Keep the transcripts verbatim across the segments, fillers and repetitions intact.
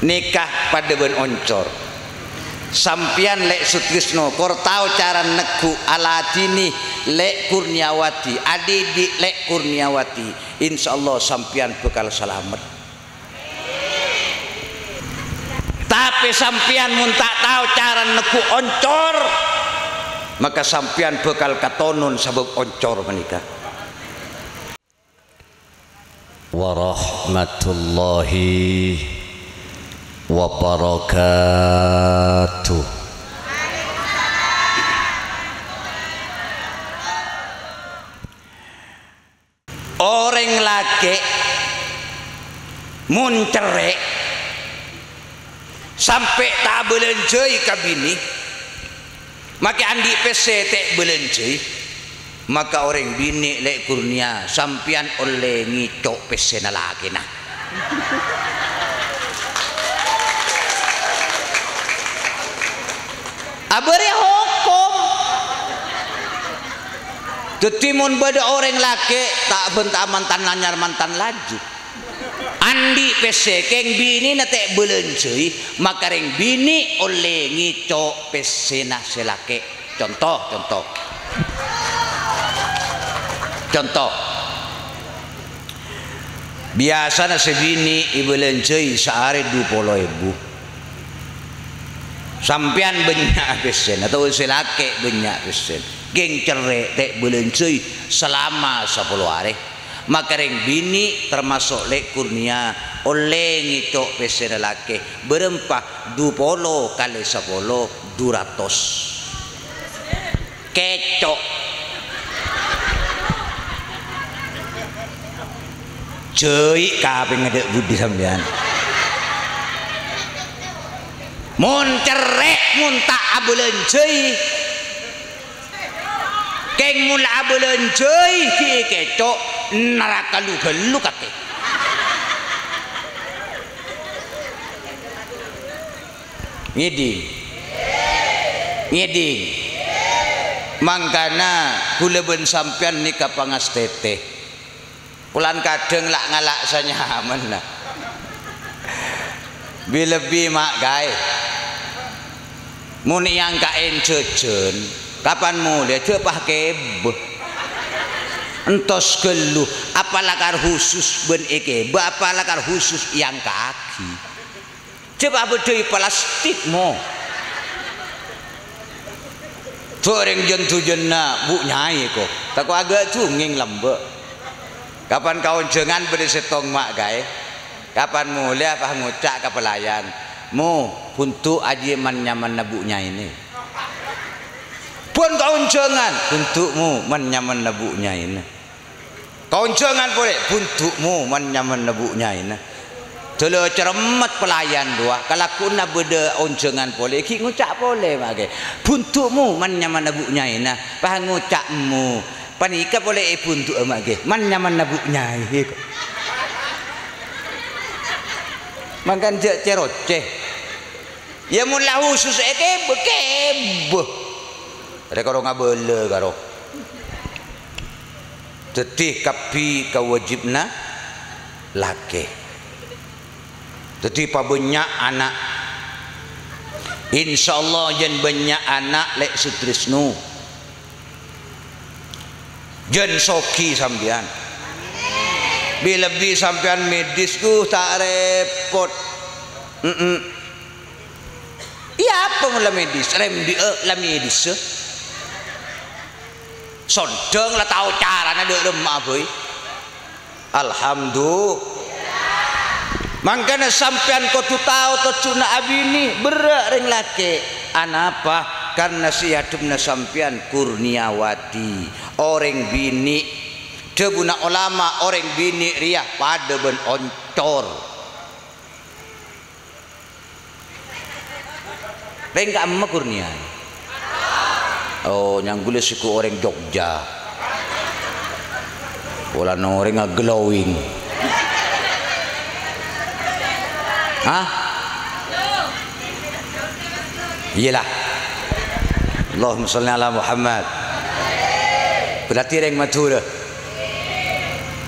Nèka padâ bân oncor. Sampèyan Lè' Sutrisno, kor tao cara neggu', aladhinè Lè' Kurniawati, adhidhi' Lè' Kurniawati, insyaallah sampèyan bhâkal salamet. Tapè sampèyan mon ta' tao cara neggu' oncor, maka sampèyan bhâkal katonon sabâb oncor panèka. Warahmatullahi wabarakatuh. Orèng lakè' mon cerrè' sampè' ta' abâlânjâi ka binè, makè andi' pèssè ta' èbâlânjâi, maka orèng binè' Lè' Kurnia sampèyan ollè ngèco' pèssèna lakèna. Abâriyâ hokom. Dhâddhi, mon bâdâ orèng lakè' ta' bânta mantan anyar mantan laju, andi' pèssè kèng binèna ta' èbâlânjâi, maka rèng binè' ollè ngèco' pèssèna sè lakè'. Conto, conto. Conto. Biyasana sè binè' èbâlânjâi saarè dupolo èbu. Sampèyan bânnya' pèssèna, atau sè lakè' bânnya' pèssèna. Kèng cerrè' ta' èbâlânjâi salama sapolo arè. Maka rèng binè', tamaso' Lè' Kurnia, ollè ngèco' pèssèna lakè', bârâmpa dupolo kalè sapolo, duratos. Kèco'. Jâi' kapèngnga dâ' budi sampèyan. Mon cerrè', mon ta' abâlânjâi, kèng mon la abâlânjâi ghi' èkèco', naraka lu-ghâllu kakè. Ngèdhing. Ngèdhing. Mangkana kaulâ bân sampèyan nèka pangastètè. Polana kadhâng la ngala' sanyamana. Bi-lebbi ma' kaè. Mon èangka'è jhâjhân, kapan molè jhâ' pas kèbâ. Entos ghâllu, apa lakar husus bân èkèbâ, apa lakar husus èangka'aghi. Jhâ' pas bâdâi plastik, mo. Jhâ' rèng jân-dhujânna Bu' Nyaè, ko. Tako' aghâ' jungèng lambâ'. Kapan kaonjhângan bâdâ sèttong ma' kaè. Kapan molè pas ngoca' ka pelayan, "Mo, buntu' ajiyâ man-nyamanna Bu' Nyaèna." Bân kaonjhângan, "Buntu', Mo, man-nyamanna Bu' Nyaèna." Kaonjhângan polè, "Buntu', Mo, man-nyamanna Bu' Nyaèna." Dâlâ cerremmet pelayan rowa, kalakowanna bâdâ onjhângan polè, ghi' ngoca' polè, ma' kaè, "Buntu', Mo, man-nyamanna Bu' Nyaèna." Pas ngoca', "Mo." Panèka polè èbuntu'a, ma' kaè, "Man-nyamanna Bu' Nyaè." Mangkana jhâ' cè-rocè. Yâ, mon la husus èkèbâ, kèbâ. Rè karo ngabâlâ karo. Dhâddhi kabbhi kawâjibhânna lakè. Dhâddhi pabânnya' ana'. Insyaallah jhân bânnya' ana' Lè' Sutrisno. Jhân soghi sampèyan. Bi-lebbi sampèyan medis, uh, ta' rèpot. Mm-mm. Iyâ, apa mon la medis? Rembi'â la medis. Sondhâng la tao carana dâ' remma'a bhâi. Alhamdu-, Mangkana sampèyan kodhu tao tojjhuna abinè, berrâ' rèng lakè'. Anapa? Karna sè èadhebbhâ sampèyan Kurniawati, orèng binè'. Dhâbuna olama, orèng binè' rèya padâ bân oncor. Rèng ka'emma Kurnia? Oh, nyanggulè sèko orèng Jogja. Polana orèngnga glowing. Hah? Iyâlah. Allahumma shalli ala Muhammad. Berarti rèng Madhurâ.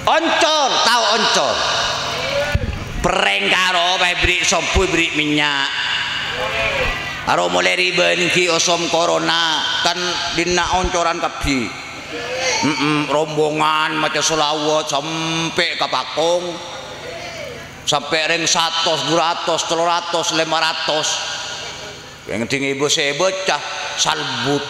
Oncor, tao oncor. Perrèng karo, pas èberri' sombu, èberri' mènnya'. Aro molaè ribâ nèngghi osom korona, kan dinna' oncoran kabbhi. Mm-mm, rombongan maca sholawat sampè' ka Pakong. Sampè' rèng satos, dhu ratos, tello ratos, lèma ratos. Kèng dhing èbâ sè èbâca, salbut.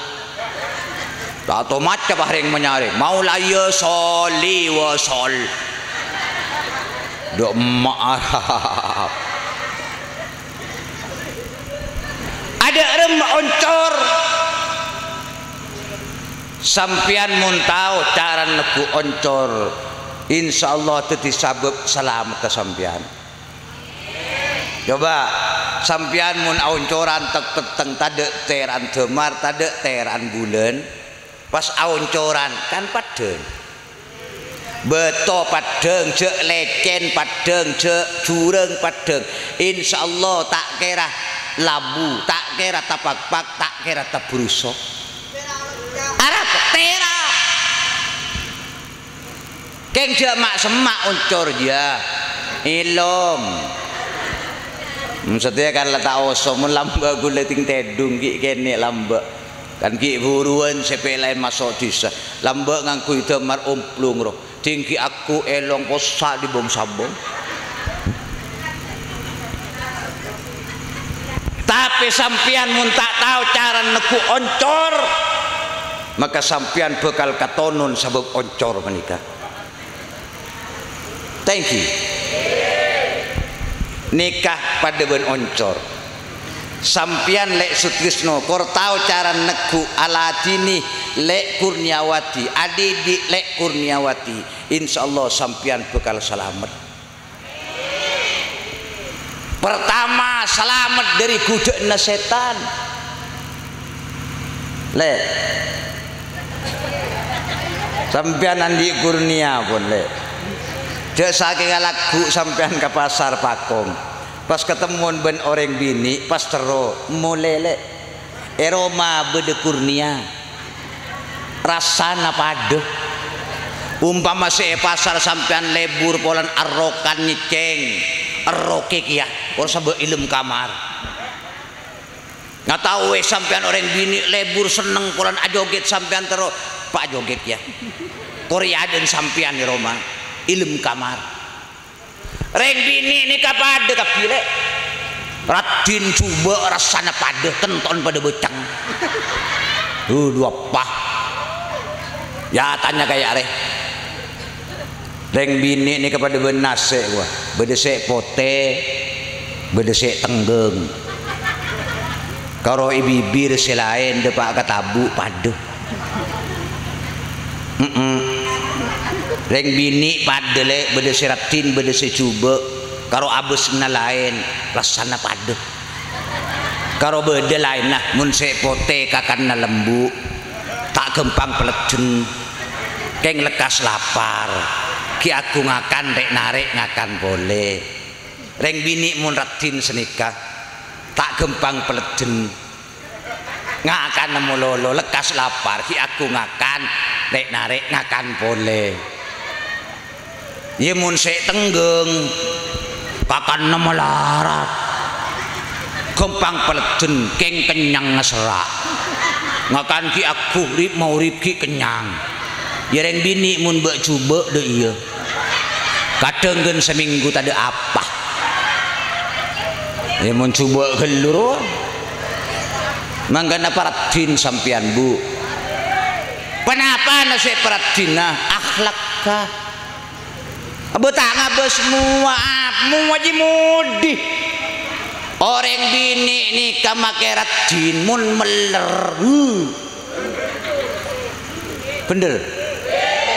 Ta' tao maca, pas rèng manyarè, "Maulaya sholli wa shol-." Dhu emma' Arab. Adâ' remma oncor. Sampèyan mon tao cara neggu' oncor, insyaallah dhâddhi sabâb salamedda sampèyan. Coba, sampèyan mon aoncoran tèk-pettèng, tadâ' tèra'an dâmar, tadâ' tèra'an bulân, pas aoncoran, kan paddhâng. Bâto paddhâng, jhâ' lècèn paddhâng, jhâ' jhurâng paddhâng. Insyaallah ta' kèra labu, ta' kèra tapakpak, ta' kèra tabruso. Arapa? Tèra'. Kèng jhâ' ma'-semma' oncor, jiyâ. Èlom. Hmm, satèya kan la ta' oso, mon lambâ' ghulâ ting tèdung ghi' kènè' lambâ'. Kan ghi' buruwân sè pèlaèn maso' dhisa. Lambâ' ngangghuy dâmar omplung, ro. Dhing ghi' agghu' èlong possa' dhi-bhung-sabhung. Tapè sampèyan mon ta' tao cara neggu' oncor, maka sampèyan bhâkal katonon sabâb oncor panèka. Thank you. Nèka padâ bân oncor. Sampèyan Lè' Sutrisno, kor tao cara neggu' aladhinè Lè' Kurniawati, adhidhi' Lè' Kurniawati, insyaallah sampèyan bhâkal salamet. Pertama, salamet dâri ghudhâ'na sètan. Lè'. Sampèyan andi' Kurnia pon, Lè'. Jhâ' sakènga lagghu' sampèyan ka pasar Pakong. Pas katemmon bân orèng binè', pas terro, "Molè, Lè'." È roma bâdâ Kurnia. Rassana padâ. Ompama sè è pasar sampèyan lebur polana arrokan nyèccèng, errokè kèya, kor sabâ' è lem kamar. Ngataowè sampèyan orèng binè' lebur senneng polana ajogèt sampèyan terro, "Pa' jogèt kèya." Kor è adâ'na sampèyan è roma, è lem kamar. Rèng binè' nèka padâ kabbhi, Lè'. Raddhin jhubâ' rassana padâ, kenton padâ bâceng. Huh, dhu apa? Yâ, tanya kaya arè. Rèng binè' nèka padâ bân nasè', wah. Bâdâ sè potè, bâdâ sè tengghâng. Karo è bibir sè laèn dâpa' ka tabu' padâ. Mm-mm. Rèng binè' padâ, Lè', bâdâ sè raddhin, bâdâ sè jhubâ', karo abâsna laèn, rassana padâ. Karo bâdâ laènna, mon sè potè kakanna lembu', ta' ghâmpang paleddhen. Kèng lekkas lapar, ghi' agghu' ngakan, rè'-narè' ngakan polè. Rèng binè' mon raddhin sanèka, ta' ghâmpang paleddhen. Ngakanna malolo, lekkas lapar, ghi' agghu' ngakan, rè'-narè' ngakan polè. Yâ, mon sè tengghâng, kakanna malarat. Ghâmpang paleddhen, kèng kennyang ngaserra'. Ngakan ghi' agghu', rip-maurip ghi' kennyang. Yâ, rèng binè' mon bâ' jhubâ' dâ' iyâ. Kadhâng ghân samènggu tadâ' apa. Yâ, mon jhubâ' ghâllu rowa. Mangkana paraddhin sampèyan, Bu. Ponapana sè paraddhinna? Akhlakka. Abâ' ta' ngabâs mowa, mowa jiyâ modi. Orèng binè' nèka makè raddhin mon mèller. Huh. Bhender.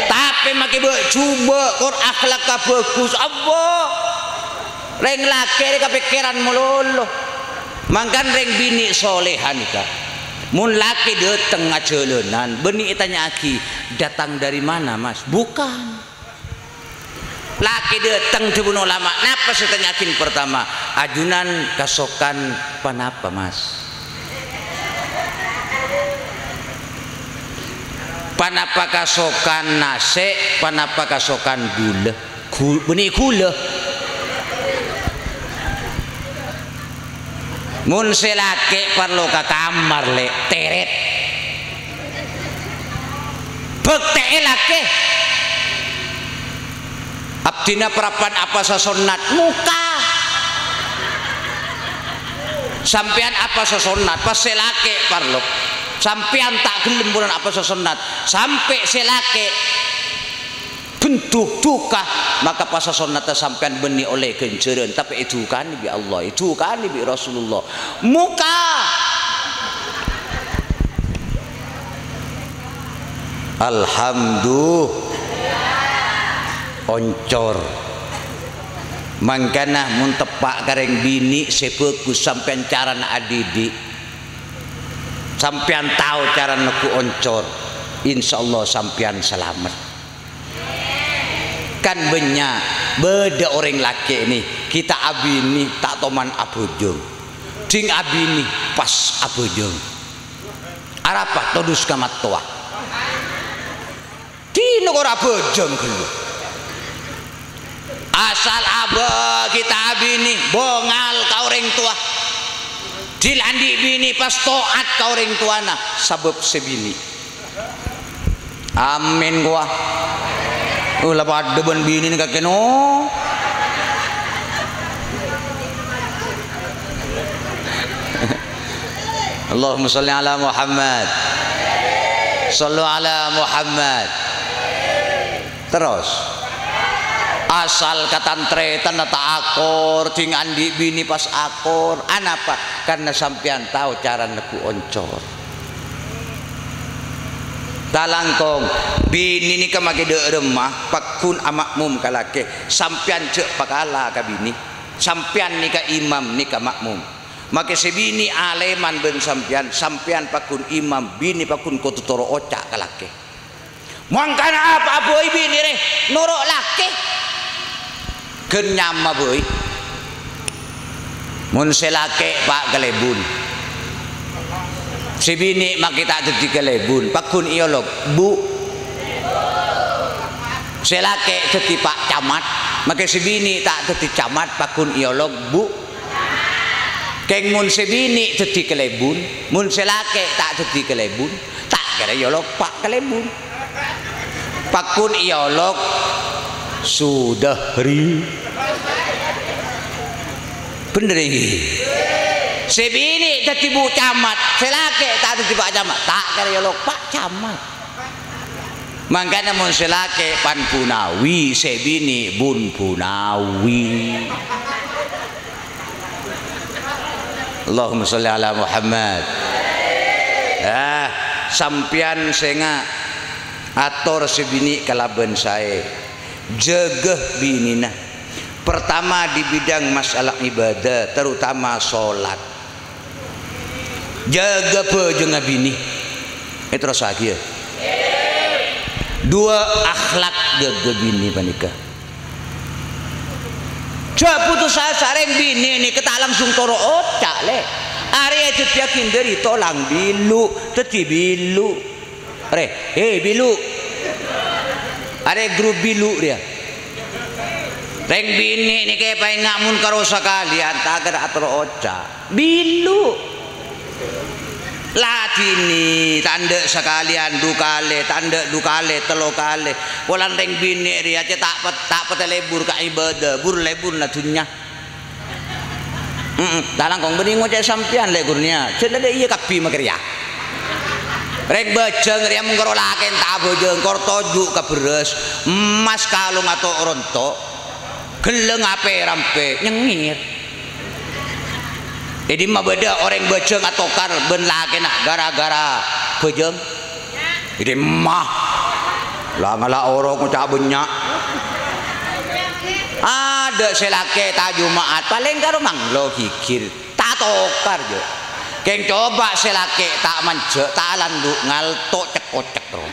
Tapè makè bâ' jhubâ', kor akhlakka bhâghus, abâ'. Rèng lakè' rè kapèkkèran malolo. Mangkana rèng binè' solèha nèka. Mon lakè' dâteng ajhâlânan, bânnè ètanya'aghi, "Datang dari mana, Mas?" Bukan. Lakè' dâteng, dhâbuna olama, napa sè ètanya'aghi pertama? "Ajunan kasokan panapa, Mas?" Panapa kasokan nasè', panapa kasokan ghulâ? Gu-, bânnè ghulâ. Mon sè lakè' parlo ka kamar, Lè', tèrèt. Bhâktè'è lakè'. Abdhina parappa'na apowasa sonnat, moka. Sampèyan apowasa sonnat, pas sè lakè' parlo. Sampèyan ta' ghellem polana apowasa sonnat, sampè' sè lakè' benduk duka, maka pasa sonnatta sampèyan bânnè ollè ghânjhârân, tapè èdukanè bi' Allah, èdukanè bi' Rasulullah. Moka. Alhamdulillah. Oncor. Mangkana mon teppa' ka rèng binè' sè bhâghus sampèyan carana adidik, sampèyan tao carana neggu' oncor, insyaallah sampèyan salamet. Kan bânnya' bâdâ orèng lakè' nè, ghi' ta' abinè, ta' toman abhâjâng. Dhing abinè pas abhâjâng. Arapa? Todus ka mattowa. Dinah kor abhâjâng ghâllu. Asal abâ' ghi' ta' abinè, bângal ka orèng towa. Dhil andi' binè pas to'at ka orèng towana, sabâb sè binè. Amin, kowa. Oh, la padâ bân binèna kakè, no. Allahumma sholli ala Muhammad. Shollu ala Muhammad. Terros, asal katantrètanna ta' akor, dhing andi' binè pas akor. Anapa? Karna sampèyan tao cara neggu' oncor. Talangkong, binè nèka makè dâ' remma, pagghun ama'mum ka lakè. Sampèyan jhâ' pakala ka binè. Sampèyan nèka imam, nèka ma'mum. Makè sè binè alèman bân sampèyan, sampèyan pagghun imam, binè pagghun kodhu toro' oca' ka lakè. Mangkana apa abâi binè rè noro' lakè? Ghân nyama bâi. Mon sè lakè' Pa' Kalèbun, sè binè' makè ta' dhâddhi Kalèbun, pagghun èolok Bu'. Sè lakè' dhâddhi Pa' Camat, makè sè binè' ta' dhâddhi Camat, pagghun èolok Bu'. Kèng mon sè binè' dhâddhi Kalèbun, mon sè lakè' ta' dhâddhi Kalèbun, ta' kèra èolok Pa' Kalèbun. Pagghun èolok Sudahri. Bhender, ènggi? Sè binè' dhâddhi Bu' Camat, sè lakè' ta' dhâddhi Pa' Camat, ta' kèra èolok Pa' Camat. Mangkana mon sè lakè' Pan Bunawi, sè binè' Bun Bunawi. Allahumma sholli ala Muhammad. Ah, sampèyan sènga' ator sè binè' kalabân saè. Jâgâ binèna. Pertama, di bidang masalah ibadah, terutama sholat. Jâgâ bhâjângnga binè'. Èterrossaghi, yâ. Dua, akhlak jâgâ binè' panèka. Jhâ' putus asa, rèng binè' nèka ta' langsung toro' oca', Lè'. Arèya dhâddhiyâghi dhâri tolang bilu', dhâddhi bilu'. Rè, hè, bilu'. Arè grup bilu' rèya. Rèng binè' nèka èpaènga' mon karo sakalèyan, ta' kèra atoro' oca'. Bilu'. Ladhinè, ta' endâ' sakalèyan, du kalè, ta' endâ' du kalè, tello kalè. Polana rèng binè' rèya cè' ta' pet-, ta' patè lebur ka ibadah, bur-leburna dhunnya. Mm-mm, talangkong bânnè ngoca'è sampèyan, Lè' Kurnia. Jhâ' tadâ' iyâ kabbhi makè rèya. Rèng bhâjâng rèya mon karo lakèna ta' abhâjâng, kor toju' ka bherrâs, emmas kalong ato' ronto', ghellâng apè rampè, nyengngèr. È dimma bâdâ orèng bhâjâng atokar bân lakèna ghârâ-ghârâ bhâjâng? È dimma. La ngala' orèng ngoca' bânnya'. Adâ' sè lakè ta' Juma'at, palèng karo manglo ghighir. Ta' tokar, jâ. Kèng coba sè lakè ta' manjâ', ta' alandu', ngalto' cek-kocek, ro.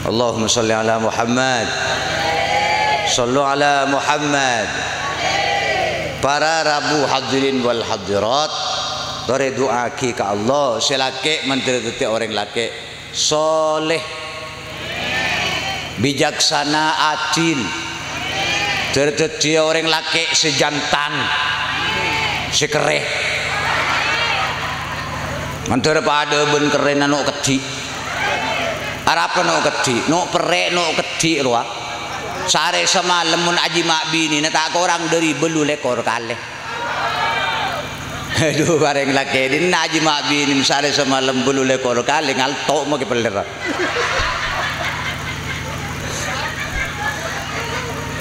Allahumma sholli ala Muhammad. Shollu ala Muhammad. Para rabu hadirin wal hadirat, torè du'aaghi ka Allah, sè lakè mandhâr dhâddhi orèng lakè sholeh, bijaksana, adil, Dhâddhiyâ orèng lakè' sè jantan, sè kerrè. Mandhâr padâ bân kerrèna no' keddhi'. Arapa no' keddhi'? No' perrè', no' keddhi' rowa. Saarè samalem mon ajima' binèna ta' korang dhâri bâllu lèkor kalè. Adu, orèng lakè' dinna' ajima' binè saarè samalem bâllu lèkor kalè ngalto' makè pellèr.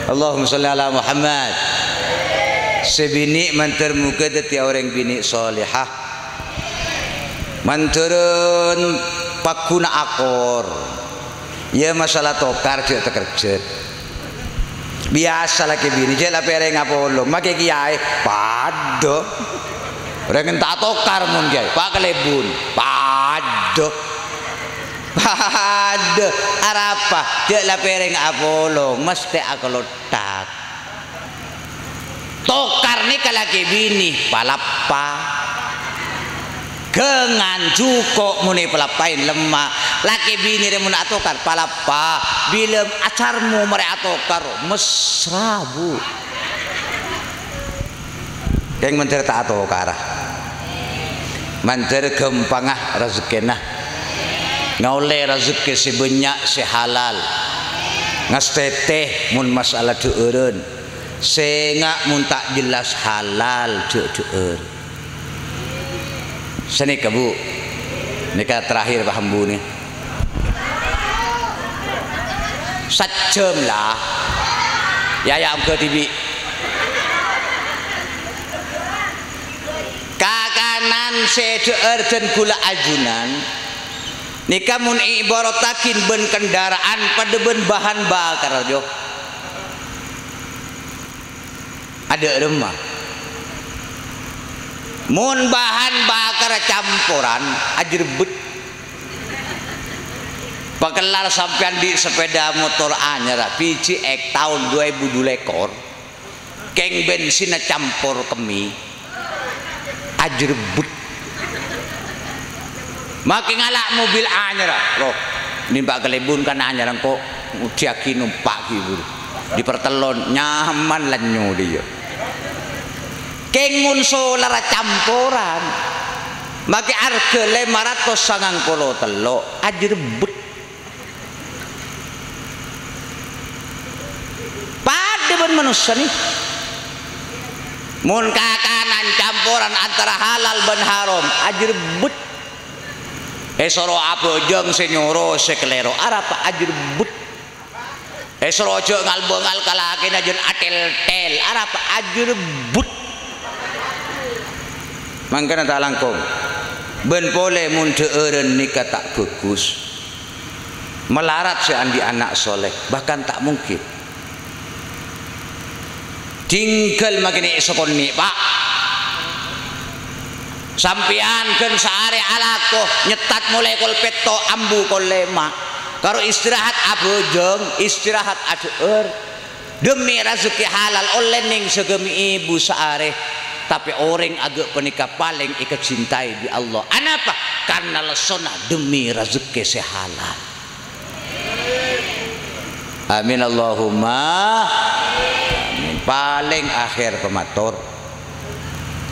Allahumma shalli ala Muhammad. Sè binè' mandhâr moghâ dhâddhiyâ orèng binè' shalihah. Mandhârân pagghuna akor. Iyâ, masalah tokar jhâ' takerjhât. Biyasa lakè binè, jhâ' la pèrèng apolong. Makè kiyaè, padâ. Rèng enta' tokar mon kiyaè, pa' kalèbun. Padâ. Padâ. Arapa? Jhâ' la pèrèng apolong, mesthè akalotthak. Tokar nèka lakè binè, palappa. Ghângan, jhuko' mon èpalappaè lemma'. Lakè binè rè mon atokar, palappa. Bilâ acarmo marè atokar, mesra, Bu. Kèng mandhâr ta' atokara. Mandhâr ghâmpangnga rajhekkèna. Ngaollè rajhekkè sè bânnya', sè halal. Ngastètè mon masalah dhâ'ârân. Sènga' mon ta' jelas halal, jhâ'-dhâ'âr. Sanèka, Bu. Nèka terakhir paham, Bu, nè. Sajjhâm, la. Yâ, yâ, ongghu dhibi'. Kakanan sè dhâ'âr dân ghulâ ajunan, nèka mon èibarattaghi bân kendaraan padâ bân bahan bakar, jo. Adâ' remma. Mon bahan bakar camporan, ajrebbet. Pakellar sampèyan andi' sepeda motor anyar, B J X taon dua èbu dulèkor, kèng bensinna campor kemmi, ajrebbet. Makè ngala' mobil anyar, loh, nimpa kalèbun kan anyar engko' ngudhiyâghi nompa' ghi' buru. Di pertellon nyaman lennyo dhiyâ. Kèng mon solarra camporan, makè arghâ lèma ratos sangang polo tello', ajrebbet. Padâ bân manossa nè. Mon kakanan camporan antara halal bân haram, ajrebbet. Èsoro abhâjâng sè nyoro sè kalèro, arapa ajrebbet. Èsoro jhâ' ngal-bângal ka lakèna jhân atèl-tèl, arapa ajrebbet. Mangkana ta' langkong. Bân polè mon dhâ'ârân nèka ta' bhâghus. Malarat sè andi' ana' soleh, bahkan ta' mungkin. Tinggal makè nè' sakonè', Pa'. Sampèyan ghân saarè alako, nyettat molaè kol pètto' ambu kol lèma'. Karo istirahat abhâjâng, istirahat adhâ'âr. Dhemmi rajhekkè halal ollè nèng sagâmè èbu saarè, tapè orèng aghâ' panèka palèng èkacintai bi' Allah. Anapa? Karna lessona dhemmi rajhekkè sè halal. Amin, Allahumma amin. Palèng akhèr pamator.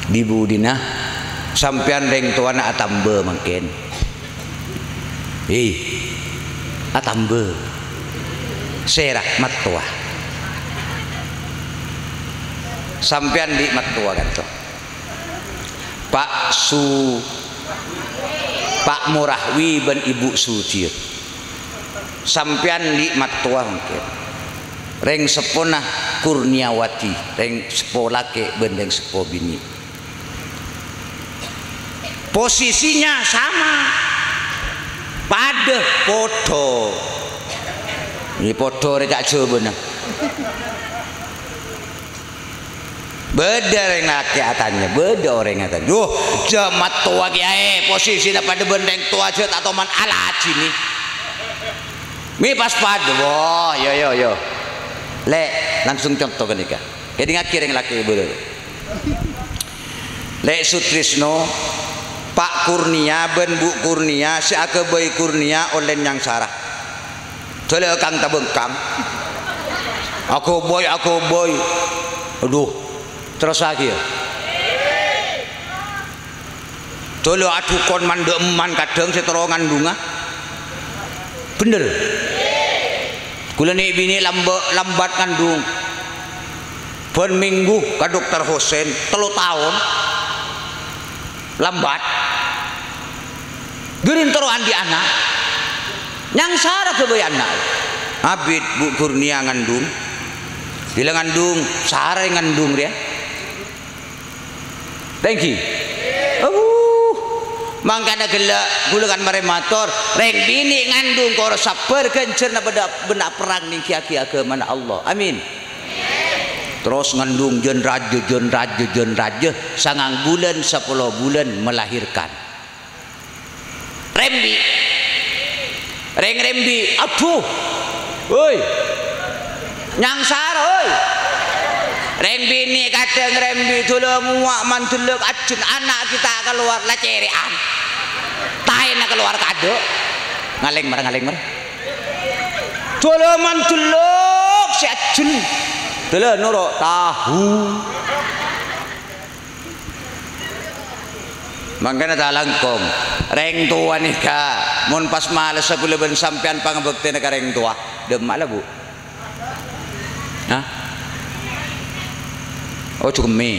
Di budina, sampèyan rèng towana atamba mangkèn. Hi, atamba. Sèra mattowa. Sampèyan di' mattowa kanto. Pa' Su-, Pa' Murahwi bân Ibu Sudiyâ. Sampèyan di' mattowa mangkèn. Rèng seppona Kurniawati, rèng seppo lakè' bân rèng seppo binè'. Posisinya sama. Padâ, podho. Ini podho rè ca' jhâbâna. Bâdâ rèng lakè' atanya, bâdâ orèng atanya, "Duh, jhâ' mattowa kèyaè, posisina padâ bân rèng towa jhâ' ta' toman alajinè." Mè' pas padâ, wah, yo, yo, yo. Lè', langsung conto ghânèka. Kèdingngaghi rèng lakè' bâdâ. Lè' Sutrisno, Pa' Kurnia bân Bu' Kurnia sè aghâbây Kurnia ollè nyangsara. Dâlâ kang tabângkang. Aghâbây, aghâbây. Adhu, terrossaghi, yâ. Dâlâ adhukon man-dhâ'emman kadhâng sè terro ngandhungnga. Bhender. Kaulâ nè'-binè' lambâ', lambat ngandhung. Bân mènggu ka Dokter Husain, tello taon. Lambat. Ghârin terro andi' ana'. Nyangsara ghâbây ana'. Abit Bu' Kurnia ngandhung. Bilâ ngandhung, sara ngandhung rèya. Tèngghi. Awuh. Mangkana ghellâ' kaulâ kan marè mator, rèng binè' ngandhung kor sabbhâr ghânjhârânna bâdâ bân aperrang nèngghiyâghi aghâmana Allah. Amin. Terros ngandhung jân rajâ, jân rajâ, jân rajâ, sangang bulân, sapolo bulân melahirkan. Rembi'. Rèng rembi', adhu. Woi. Nyangsara, woi. Rèng binè' kadhâng rembi', dâlâ ngowa' mandellâk ajjhân ana' ghi' ta' kalowar, la cèrè'an. Taèna kalowar kaadâ'. Ngalèng mara, ngalèng mara. Dâlâ mandellâk sè ajjhân. Dâlâ noro' tahu. Mangkana talangkong. Rèng towa nèka, mon pas malessa kaulâ bân sampèyan pangabhâktèna ka rèng towa, dâmma'a la, Bu'? Hah? Oh, jhughemmè.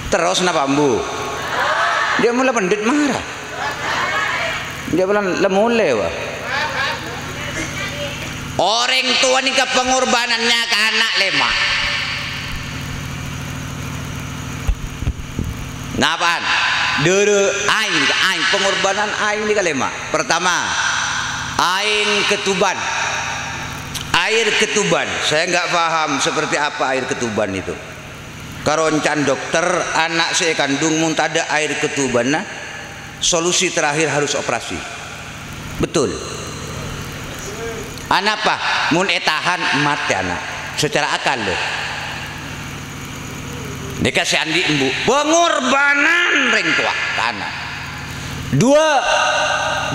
Terros napa, Embu? Jhâ' mola pendhit mara. Jhâ' mola la molè, wa. Orèng towa nèka pangorbhânanna ka ana' lèma'. Napa'an? Dârâ aèng, aèng, pangorbhânan aèng nèka lèma'. Pertama, aèng ketuban. Air ketuban. Saya nggak paham seperti apa air ketuban itu. Karonca'an dokter, ana' sè èkandhung mon tadâ' aèr ketubanna, solusi terakhir harus operasi. Betul. Anapa? Mon ètahan, matè ana'. Secara akal, lho. Nèka sè andi' embu'. Pangorbhânan rèng towa ka ana'. Dua,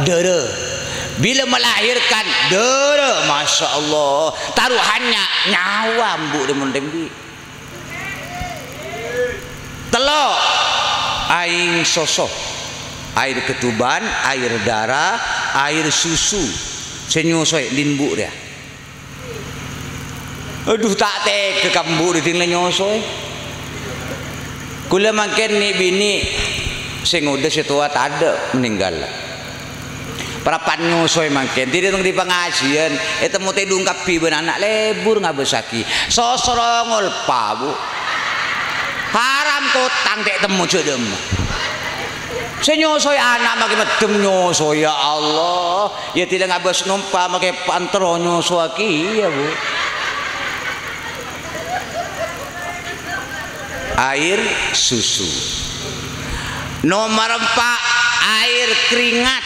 dârâ. Bilâ melahirkan, dârâ, masya Allah. Taruhannya nyawa embu' rè mon rembi'. Tello', aèng soso, aèr ketuban, aèr dârâ, aèr susu. Sè nyosoè andi' embu' rèya. Adhu, ta' tegghâ ka embu' rèdhing la nyosoè. Kaulâ mangkèn nè'-binè' sè ngodâ sè towa tadâ' meninggal. Parappa'na nyosoè mangkèn. Diri teng di pangajiân, ètemmo tèdung kabbhi bân ana' lebur ngabâssaghi. Sosoro ngolpa, Bu. Haram kotang ta' ètemmo jhâ' dâmma. Sè nyosoè ana' makè meddem nyosoè, ya Allah. Ya, dila ngabâs nompa makè panterro nyosoaghi, ya, Bu. Aèr susu. Nomer empa', aèr keringat.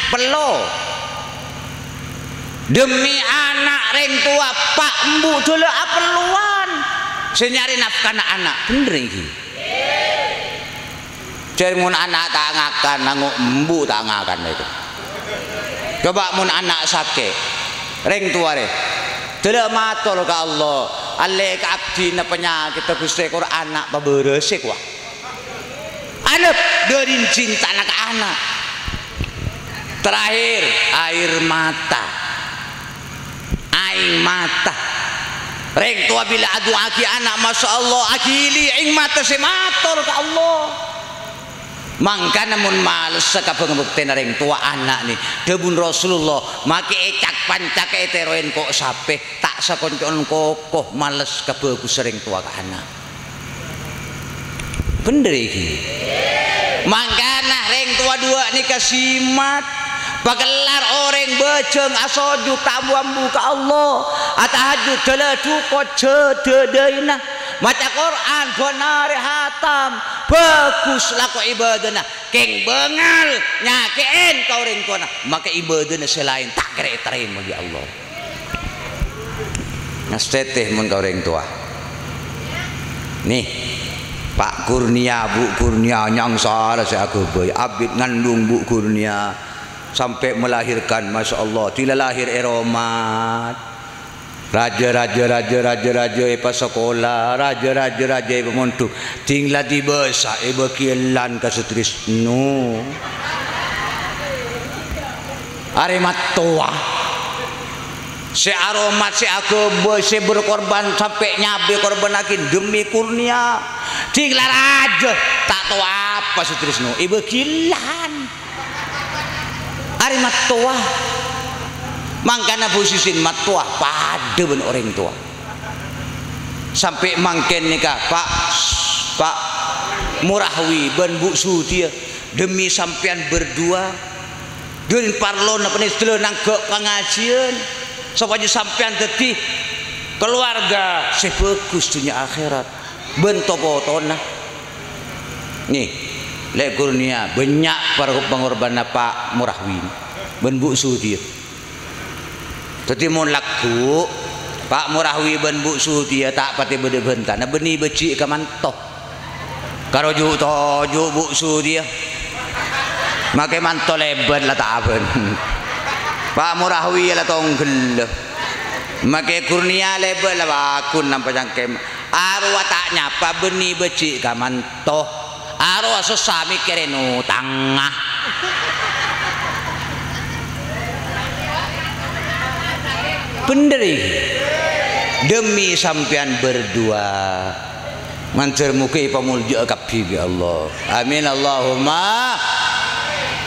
Pello. Demi ana' rèng towa, pa' embu' dâlâ apellowan. Sè nyarè nafkana ana'. Bhender, ènggi? Jhâ' mon ana' ta' ngakan, nango' embu' ta' ngakan, itu. Coba mon ana' sakè', rèng towa rè, dâlâ mator ka Allah, "Allè ka abdhina panyakèdhâ, Ghustè, kor ana' pabârâsè, kowa." Anep, dâri cintana ka ana'. Terakhir, air mata. Aèng mata. Rèng towa bilâ adu'aaghi ana', masya Allah, aghili aèng mata sè mator ka Allah. Mangkana mon malessa ka bhângabhâktèna rèng towa ana' nè, dhâbuna Rasulullah, makè ècak-pancak ètèroè ko' sapè, ta' sakonco'an koko males ka bhâghussa rèng towa ka ana'. Bhender, ènggi? Mangkana rèng towa duwâ' nèka simat. Pakellar orèng bhâjâng asojud ta' bu-ambu ka Allah. Atahajjud dâlâ dhuko' jhâ' dâ-dâina. Maca Qur'an bân arè hatam. Bhâghus lako ibâdâna. Kèng bângal nyakè'è ka orèng towana. Maka ibâdâna sè laèn ta' kèra ètarèma bi' Allah. Ngastètè mon ka orèng towa. Nè, Pa' Kurnia, Bu' Kurnia, nyangsara sè aghâbây. Abit ngandung Bu' Kurnia sampè' melahirkan, masya Allah. Dila lahir è roma. Rajâ, rajâ, rajâ, rajâ, rajâ èpasakola, rajâ, rajâ, rajâ èpamondhuk. Dhing la dibâsa èbâghi èllan ka Sutrisno. Arè mattowa. Sè aromat, sè aghâbây, sè berkorban sampè' nyabâ èkorbhânnaghi demi Kurnia. Dhing la rajâ, ta' towa apa Sutrisno, èbâghi èllan. Arè mattowa. Mangkana posisin mattowa padâ bân orèng towa. Sampè' mangkèn nèka, Pa', Pa' Murahwi bân Bu' Sudiyâ, demi sampèyan berdua, dhâri parlona panèka sadhâjâ nangghâ' pangajiyân, sopajâ sampèyan dhâddhi kalowarga sè bhâghus dhunnya akhèrat bân to-potona. Nè, lè' Kurnia bânnya' par-, pangorbhânna Pa' Murahwi bân Bu' Sudiyâ. Dhâddhi mon lagghu', Pa' Murahwi bân Bu' Sudiyâ ta' patè bâdâ bhântana, bânnè bâji' ka manto. Karo ju'-toju' Bu' Sudiyâ. Makè manto lèbât la tabân. Pa' Murahwi la tongghellâ. Makè Kurnia lèbât la bâghun nampa cangkem. Arowa ta' nyapa bânnè bâji' ka manto. Arowa sossa mèkkèrè notangnga. Bhender iki. Demi sampèyan berdua. Mandhâr moghâ èpamoljâ'â kabbhi bi' Allah. Amin, Allahumma.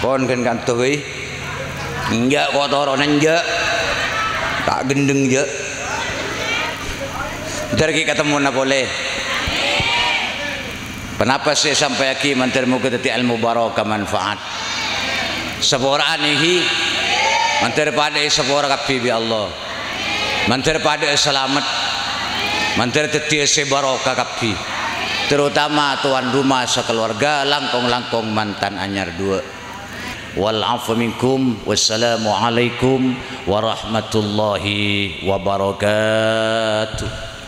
Pon ghân kanto bhâi. Enjâ' kotorona enjâ'. Ta' ghendheng jâ'. Mandhâr ghi' katemmona polè. Ponapa sè èsampayaghi mandhâr moghâ dhâddhi èlmo barokah manfaat. Sapora'an ènggi. Mandhâr padâ èsapora kabbhi bi' Allah. Mandhâr padâ salamet. Mandhâr dhâddhiyâ sè barokah kabbhi. Terutama tuan rumah sakalowarga, langkong-langkong mantan anyar duwâ'. Wal afu minkum. Wassalamualaikum warahmatullahi wabarakatuh.